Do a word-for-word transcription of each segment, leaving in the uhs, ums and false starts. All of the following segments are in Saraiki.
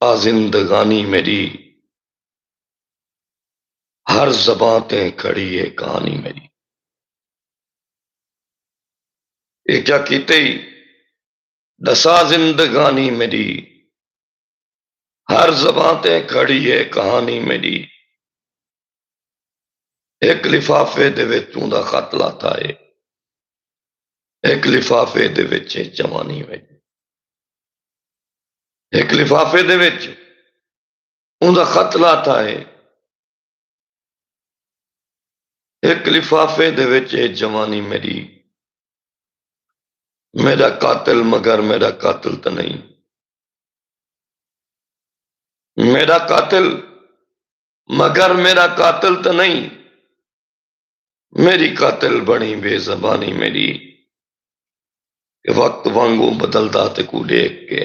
آ زندگانی میݙی، ہر زباں تے کھڑی ہے کہانی میݙی۔ اے کیا کیتے ہی ݙسا زندگانی میݙی، ہر زباں تے کھڑی ہے کہانی میݙی۔ ہک لفافے دے وچ اوندا خط لاتا ہے، ہک لفافے دے وچ ہے جوانی میݙی، ہک لفافے دے وچ اوندا خط لاتا ہے، ہک لفافے دے وچ ہے جوانی میݙی۔ میݙا قاتل مگر میݙا قاتل تاں نہیں، میݙا قاتل مگر میݙا قاتل تاں نہیں، میݙی قاتل بݨی بے زبانی میݙی۔ کہ وقت وانگوں بدلدا تیکوں ݙیکھ کے،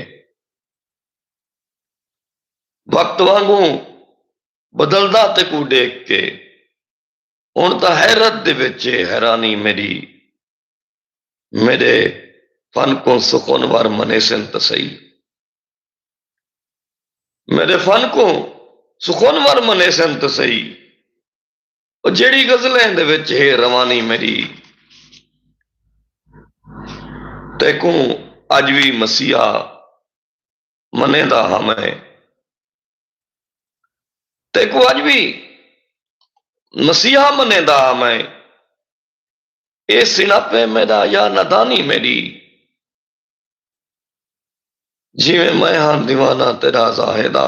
وقت وانگوں بدلدا تیکوں ݙیکھ کے، ہݨ تاں حیرت دے وچ ہے حیرانی میݙی۔ میݙے فن کوں سخنور منیسن تاں سہی، میݙے فن کوں سخنور منیسن تاں سہی، او جیڑھی غزلیں دے وچ ہے روانی میݙی۔ تیکوں اڄ وی مسیحا منیندا ہاں میں، تیکوں اڄ وی مسیحا منیندا ہاں میں۔ اے سݨپ ہے میݙا یا نادانی میݙی؟ جیویں میں ہاں دیوانہ تیݙا زاہدا،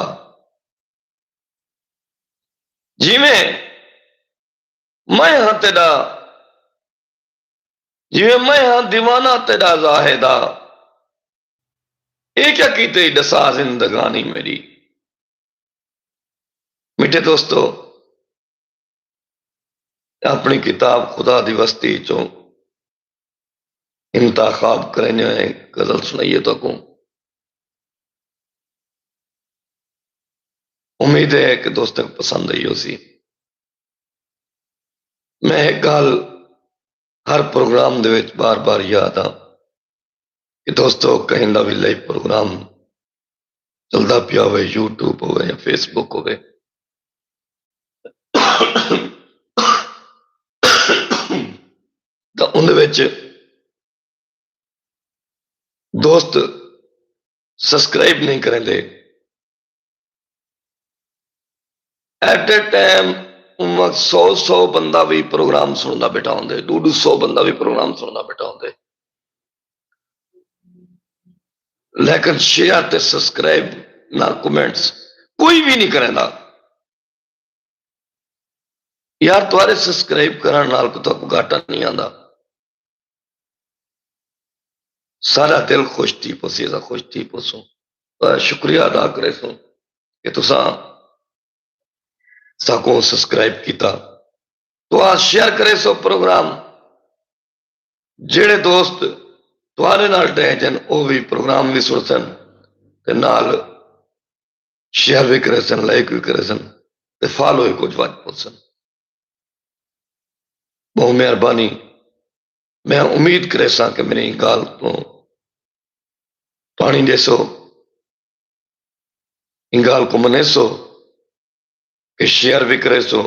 جیویں میں ہاں تیݙا، جیویں میں ہاں دیوانہ تیݙا زاہدا، اے کیا کیتے ݙسا زندگانی میݙی۔ میٹھے دوستو، اپݨی کتاب خدا دی وستی چوں انتخاب کریندے ہوئے غزل سݨائیے تہاکوں۔ امید ہے کہ دوستاں کوں پسند آئی ہوسی۔ میں ہک ڳالھ ہر پروگرام دے وچ بار بار یاد آ کہ دوستو، کہیں دا وی لائیو پروگرام چلدا پیا ہوئے، یوٹیوب ہوئے یا فیس بک ہوئے، تاں اوندے وچ دوست سبسکرائب نہیں کریندے۔ ایٹ اے ٹائم اوہاں سو سو بندہ وی پروگرام سݨدا ٻیٹھا ہوندے، ݙو ݙو سو بندہ وی پروگرام سݨدا ٻیٹھا ہوندے، لیکن شیئر تے سبسکرائب نہ کمنٹس کوئی وی نہیں کریندا۔ یار، تہاݙے سبسکرائب کرݨ نال کوئی تہاکوں گھاٹا نہیں آندا۔ ساݙا دل خوش تھی پوسی، اساں خوش تھی پوسوں۔ تہاݙا شکریہ ادا کریسوں کہ تساں ساکوں سبسکرائب کیتا۔ تہاݙا شیئر کریسو پروگرام، جیڑھے دوست تہاݙے نال ٹہجن، او وی پروگرام وی سݨسن تے نال شیئر وی کریسن، لائک وی کریسن تے فالو وی کجھ ونڄ پوسن۔ ٻہوں مہربانی۔ میں امید کریساں کہ میݙی ڳالھ کوں پاݨی ݙیسو، ایں ڳالھ کوں منیسو کہ شیئر وی کریسو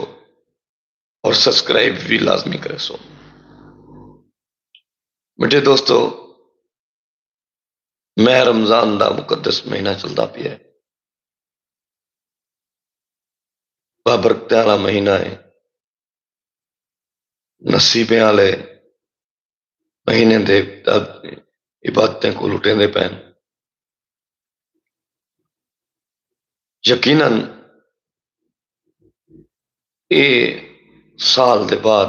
اور سبسکرائب وی لازمی کریسو۔ میٹھے دوستو، ماہ رمضان دا مقدس مہینہ چلدا پیا ہے، بابرکتیں والا مہینہ ہے، نصیبیں والے مہینے دے عبادتیں کوں لٹیندے پئن۔ یقیناً اے سال دے بعد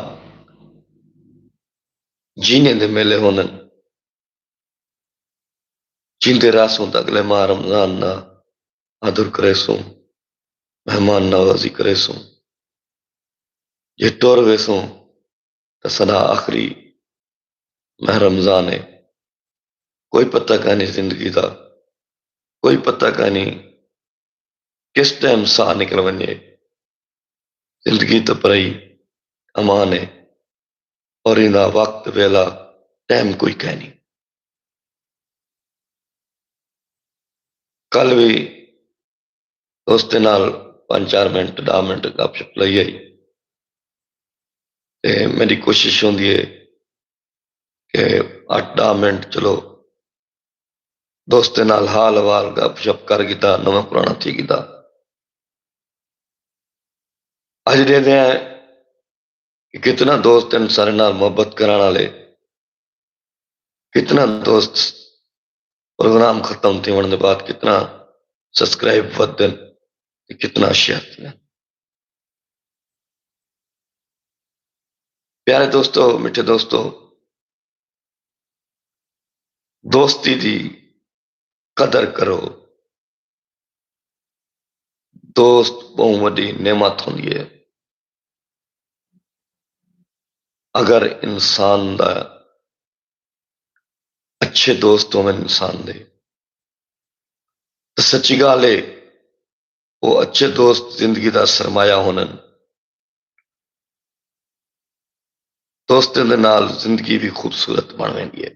جینے دے میلے ہوندن، جیندے رہسوں تاں اڳلے ماہ رمضان دا آدر کریسوں، مہمان نوازی کریسوں۔ جے ٹر ویسوں تاں ساݙا آخری ماہ رمضان ہے۔ کوئی پتہ کائنی زندگی دا، کوئی پتہ کائنی کس ٹائم ساہ نکل ونڄے۔ زندگی تاں پرائی امان ہے اور ایندا وقت، ویلا، ٹائم کوئی کائنی۔ کل وی دوستیں نال پنج چار منٹ، ݙاہ منٹ گپ شپ لئی آئی۔ تے میری کوشش ہوندی ہے کہ اٹھ ݙاہ منٹ، چلو، دوستیں نال حال احوال گپ شپ کر گھدا، نواں پراݨا تھی گھدا۔ اڄ ݙیہدے ہیں کہ کتنا دوست ہن سارے نال محبت کرݨ والے، کتنا دوست پروگرام ختم تھیوݨ دے بعد کتنا سبسکرائب ودھن تے کتنا شیئر تھیندن۔ پیارے دوستو، میٹھے دوستو، دوستی دی قدر کرو۔ دوست ٻہوں وݙی نعمت ہوندی ہے۔ اگر انسان دا اچھے دوست ہوون انسان دے، تے سچی ڳالھ ہے، او اچھے دوست زندگی دا سرمایہ ہونن۔ دوستیں دے نال زندگی بھی خوبصورت بݨ ویندی ہے۔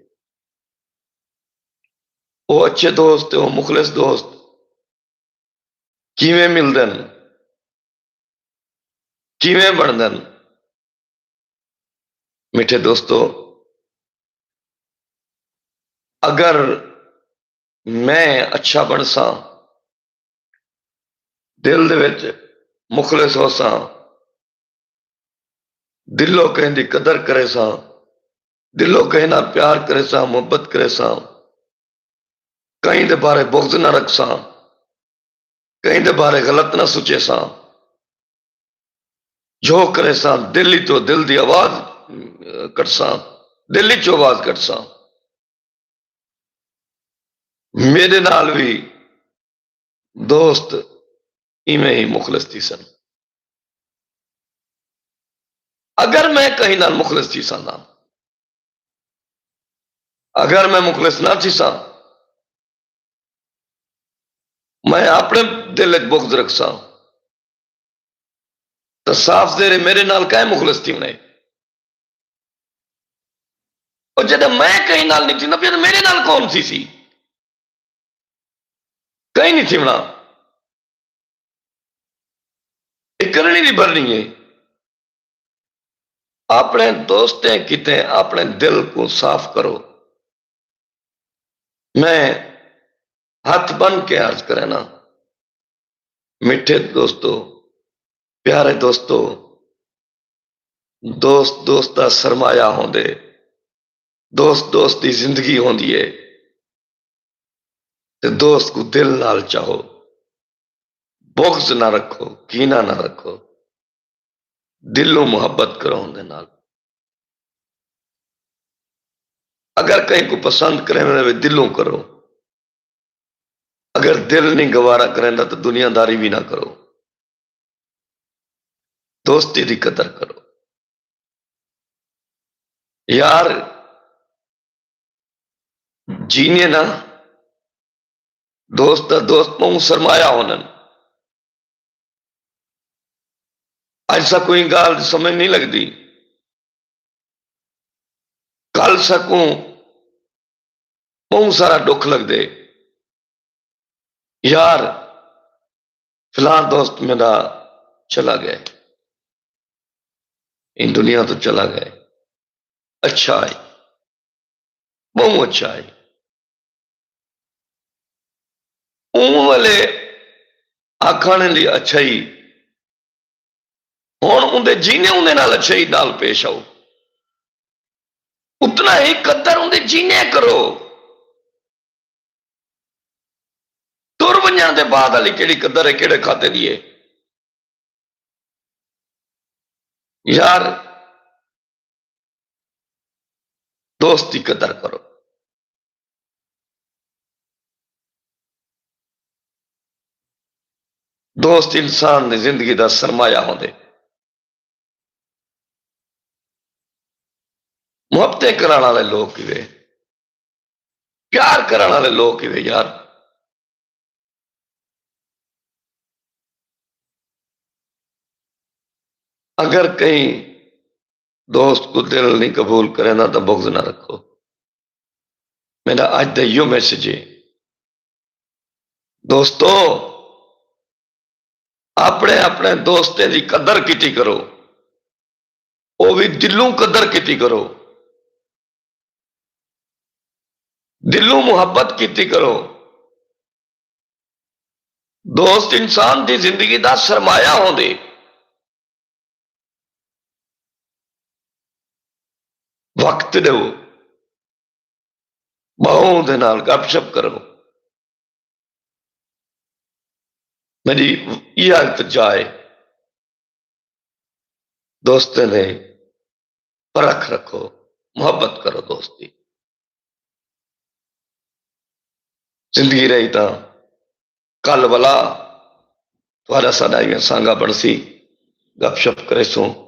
او اچھے دوست تے او مخلص دوست کیویں ملدن، کیویں بݨدن؟ میٹھے دوستو، اگر میں اچھا بݨساں، دل دے وچ مخلص ہوساں، دلوں کہیں دی قدر کریساں، دلوں کہیں نال پیار کریساں، محبت کریساں، کہیں دے بارے بغض نہ رکھساں، کہیں دے بارے غلط نہ سوچیساں، جو کریساں دل ہی تو دل دی آواز، اہ، کڈھساں، دل ہی چوں آواز کڈھساں۔ میݙے نال وی دوست ایویں ہی مخلص تھیسن۔ اگر میں کہیں نال مخلص تھیساں تاں، اگر میں مخلص نہ تھیساں، میں اپݨے دل وچ بغض رکھساں، تاں صاف ظاہر ہے میݙے نال کائے مخلص تھیوݨے؟ او جݙاں میں کہیں نال نہیں تھیندا پیا، تاں میݙے نال کون تھیسی؟ کہیں نہیں تھیوݨا۔ اے کرݨی دی بھرݨی ہے۔ اپݨے دوستیں کیتے اپݨے دل کوں صاف کرو۔ میں ہتھ بن کے عرض کرینا، میٹھے دوستو، پیارے دوستو، دوست دوست دا سرمایہ ہوندے، دوست دوست دی زندگی ہوندی ہے، تے دوست کوں دل نال چاہو، بغض نہ رکھو، کینہ نہ رکھو، دلوں محبت کرو اوندے نال۔ اگر کہیں کوں پسند کریوݨ ہووے، دلوں کرو۔ اگر دل نہیں گوارا کریندا تاں دنیا داری بھی نہ کرو، دوستی دی قدر کرو۔ یار، جینے نا، دوست دا دوست ٻہوں سرمایہ ہونن۔ اڄ ساکوں ایں ڳالھ دی سمجھ نہیں لڳدی، کل ساکوں ٻہوں سارا ݙکھ لڳدے، یار، فلاں دوست میݙا چلا ڳئے، ایں دنیا توں چلا ڳئے۔ اچھا ہے، ٻہوں اچھا ہے۔ اوں ویلے آکھݨ دی اچھائی، ہݨ اوندے جینے اوندے نال اچھائی نال پیش آؤ، اتنا ہی قدر اوندے جینے کرو۔ ٹر ونڄݨ دے بعد والی کیڑھی قدر ہے، کیڑھے کھاتے دی ہے؟ یار، دوست دی قدر کرو۔ دوست انسان دی زندگی دا سرمایہ ہوندے۔ محبتیں کرݨ والے لوگ کیوے، پیار کرݨ والے لوگ کیوے یار۔ اگر کہیں دوست کوں دل نہیں قبول کریندا تاں بغض نہ رکھو۔ میݙا اڄ دا ایہو میسج ہے۔ دوستو، اپنے اپنے دوستیں دی قدر کیتی کرو، او وی دلوں قدر کیتی کرو، دلوں محبت کیتی کرو۔ دوست انسان دی زندگی دا سرمایہ ہوندے۔ وقت ݙیو، ٻہوں دے نال گپ شپ کرو۔ میݙی ایہا التجا ہے، دوستیں دے پرکھ رکھو، محبت کرو دوستی۔ زندگی رہی تاں کل ولا تہاݙا ساݙا ایویں سانگا بݨسی، گپ شپ کریسوں۔